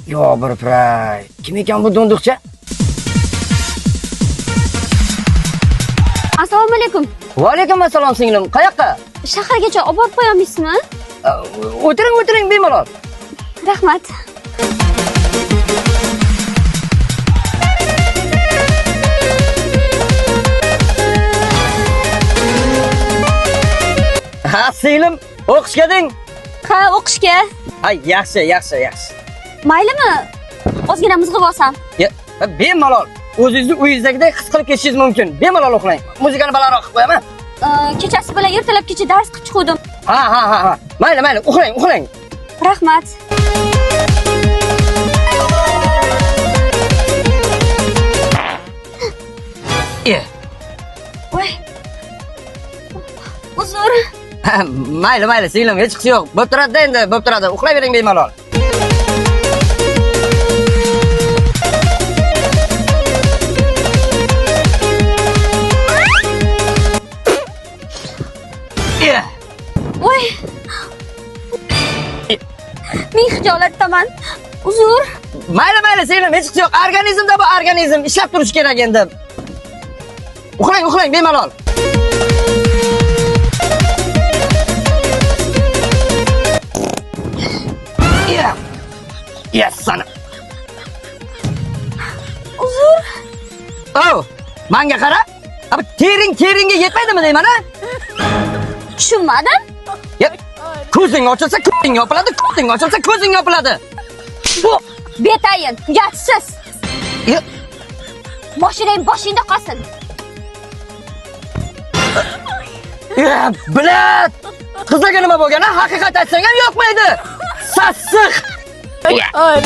Yo bir pray. Kim ekan bu do'ndiqcha? Assalomu alaykum. Va alaykum assalom singlim. Qayoqqa? Shahargacha olib borib qo'ya olmaysizmi? O'tiring, o'tiring bemalol. Rahmat. Ha, singlim, o'qishga deng. Ha, o'qishga. Ha, yaxshi, yaxshi, yaxshi. Maylimi? Ozgina mizg'ib olsam. Ya, bemalol. O'zingizni uyingizdagidek his qilib ketishingiz mumkin. Bemalol uxlang. Muzikani balandroq qilib qo'yaman. Kechasi bilan ertalabgacha dars qilib chiquvdim. Ha, ha, ha, ha. Mayli, mayli, uxlang, uxlang. Rahmat. Voy. Uzr. Mayli, mayli, singlim, hech qisi yo'q. Bo'p turadi-da endi, bo'p turadi. Uxlayvering bemalol. Voy. Men xijolatdaman. Uzr. Mayli, mayli, singlim, hech qisi yo'q. Organizmda bu organizm ishlab turishi kerak endi. Uxlang, uxlang bemalol. Yes, sana. Uzr. Oh, manga qara. Abi tering teringga yetmaydimi deyman a? Tushunmadim. Ya, ko'zing ochilsa ko'zing yopiladi, ko'zing ochilsa ko'zing yopiladi. Bu betayin, uyatsiz. Ya, Moshinang boshingda qolsin. ya, bilat. Qizlarga nima bo'lgan a? Haqiqat aytsang ham yoqmaydi. Sassiq. God.